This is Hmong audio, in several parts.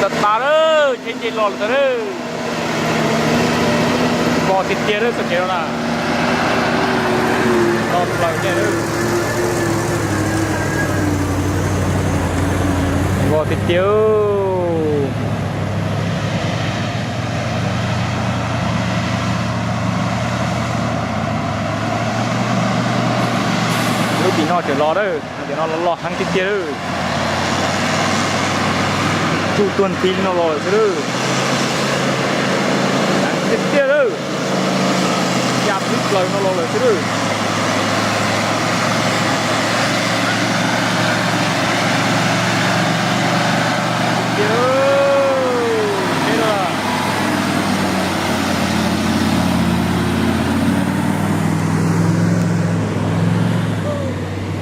Tas tas lawm, tsheb nce los lawm tas lawm. Vog tiag tiag lawm txoj kev no na. Los plaws nce lawm. Vog tiag tiag. Lub tim no tseem los lawm, tim no los los heev tiag tiag lawm. Tsuj tuag nti no los lawm xwb lawm. Heev tiag tiag lawm. Ya plib plaws no los lawm xwb lawm.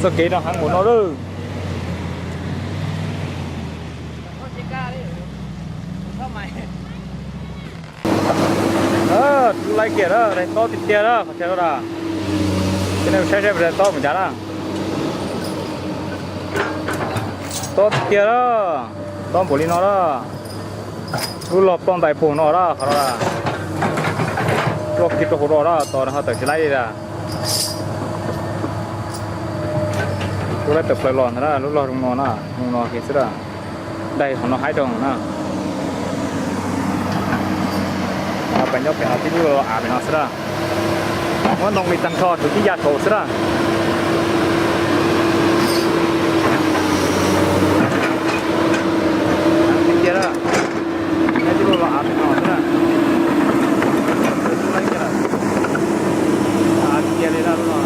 Txoj kev no heev npaum no lawm. Rub laib kiag lawm, daig tob tiag tiag lawm qhov chaw no na. Ces nej saib saib daig tob mus cas na. Tob tiag tiag lawm, tob npaum li no lawm. Lub log ploj ntais puag no lawm qhov no. Ploj kiag rau hauv no lawm, tos ho tawm tsis laib li lawm. Rub laib tawm plaws los ntag na, lub log zoo no na, zoo no kiag xwb lawm. Daig qhov no haib rau na. Pem nyob pem no tib lub los av pem no xwb lawm. Muab ntoo li tag nrho tsuas tib ya saud xwb lawm. Tiag tiag lawm. Nyob tib lub los av pem no xwb lawm. Av tiag li lawm lub no.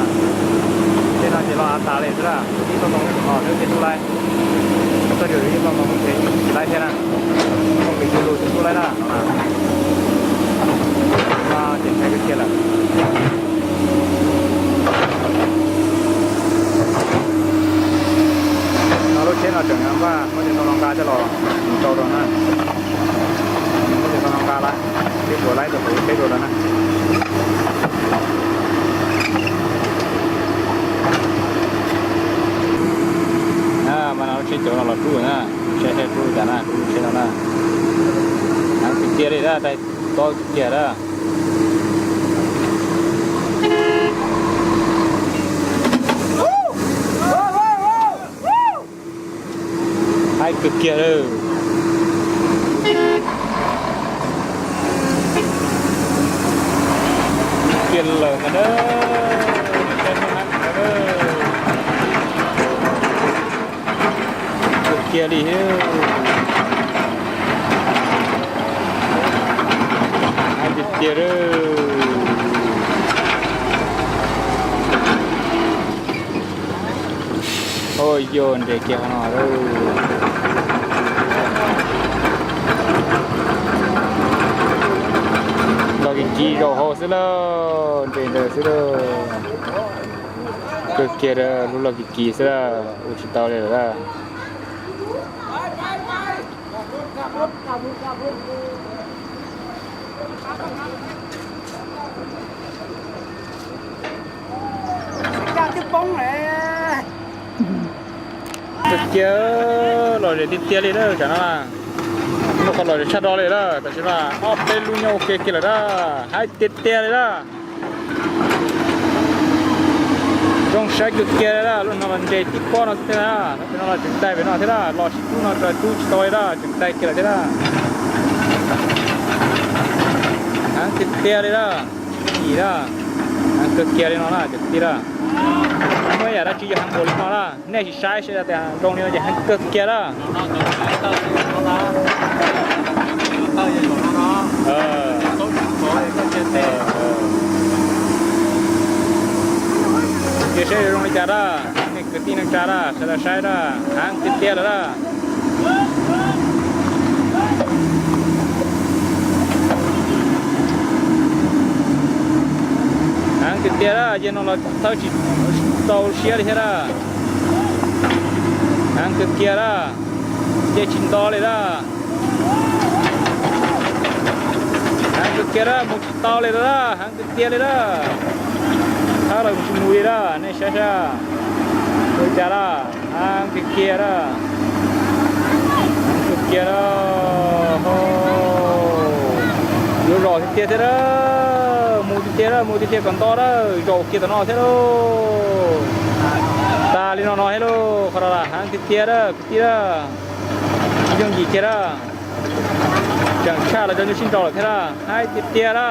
Tej no ces los av tas li xwb lawm, ib toj ntoo los xwb ces rub laib. Txoj kev ib toj ntoo ces tsis laib thiab na. Ntoo pem yus lus ces rub laib na no na. Ces ntshai kawg kiag lawm. No lub tsheb no tseem npaj muab cov ntoo no nqa coj los mus rau rau na. Muab cov ntoo no nqa lawm, twb puas laib rau hauv lub tsheb dua rau na. Mas no lub tsheb cauv no los rub na, saib saib rub li cas na, rub lub tsheb no na. Heev tiag tiag li na, daig tob tiag tiag na. Haib kawg kiag lawm. Kiag lawm ntag na. Kawg kiag li thiab. Haib tiag tiag lawm. Ua yog nres kiag qhov no lawm. Los kis kis zaum hauv xwb lauj, nres ntawd xwb lauj. Kawg kiag lub los kis kis xwb lauj, ua tsis tau li lawm lauj. Kawg kiag, lom zem tiag tiag li lawm tam no. Muaj qhov lom zem tshaj do li lawm, tam sim no ob peb lub nyob ua ke kiag lawm na. Haib tiag tiag li na. Zoo saib kawg kiag li na, lub no los nres tib pob no xwb thiab na. Pem no los tseem daig pem no thiab na, los sib tub no raws tub tsis tau li na, tseem daig kiag lawm thiab na. Heev tiag tiag li na. Ib na, heev kawg kiag li no na cov kwv tij na. Muaj yam dab tsi yog heev npaum li no na, nej sim saib seb tias zoo li no ces heev kawg kiag na. Ces seb zoo li cas na, nej kwv tij neej tsa na, sawv daws saib na, heev tiag tiag lawm na. Heev tiag tiag na, yog no los thawb tsis tau siab li thiab na. Heev kawg kiag na, nce tsis nto li na. Heev kawg kiag na, mus tsis tau li na, heev kawg kiag li na. Thawb los mus tsis mus li na, nej saib saib. Ua cas na, heev kawg kiag na. Heev kawg kiag na. Tiag tiag thiab a, mus tiag tiag a, mus tiag tiag kom nto a, zaum kiag tom no thiab lauj. Tas li no no thiab lauj, qhov no lam heev tiag tiag a kwv tij a, yooj yim kiag a. Tseem tshaj los cov nyuj sib nraus lawm thiab a, heev tiag tiag a.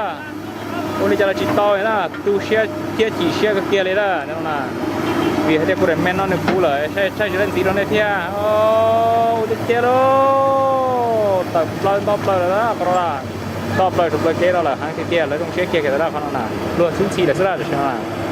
Ua li cas los tsis tau na, tu siab thiab chim siab kawg kiag li a no na. Vim hais tias kuv daim me no nws puv lawm, saib tshaj tsis tau ntxiv rau nej thiab. Ua tiag tiag lauj, tawm plaws nto plaws lawm a qhov no a. Nto plaws saum plawv kev no lawm, heev tiag tiag, lawv zoo siab kiag kiag a qhov no na. Luag xub ntxhi lawm xwb a tam sim no.